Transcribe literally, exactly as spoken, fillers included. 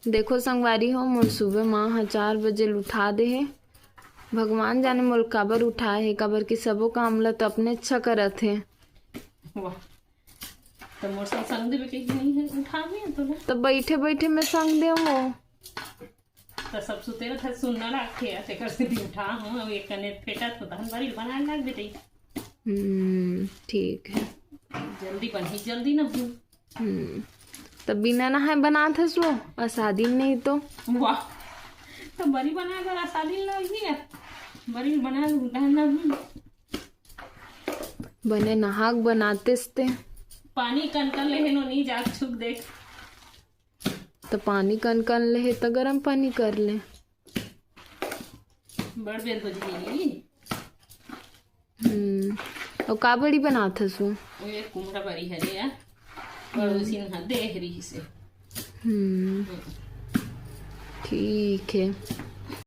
देखो संगवारी हो, मोर सुबह माँ ह चार बजे ल उठा दे हे। भगवान जाने मोल काबर उठाए हे, काबर कि सबो काम ल तो अपने अच्छा करत हे। वाह, तो मोर संग संग देवे के नहीं है, उठा दे तो ना। तो बैठे बैठे मैं संग दे वो। तो सब सुते रहे सुनना लागथे, तेकर से दिन उठा हूँ, अब एक कने फेटा तो तहन बारी बनाए लाग बेटे। हम्म, ठीक है। जल्दी बनही, जल्दी ना हूँ। हम्म, तो बिना नहाए बनात हस वो, असादिन नहीं तो। वाह, तो बरी बनाए बर असादिन लगही या? बरी बनाए बर ना हूँ। बने नहाक बनातेस ते। पानी कनकन ले हे नो, नहीं जाग छुक देख। तो पानी कनकन ले हे तो गरम पानी कर ले। बड़ बेर हो जाही। हम्म, और का बरी बनात हस वो? वो एक कुमड़ा बरी हरे या, पड़ोसी न देह रही से। हम्म, ठीक है।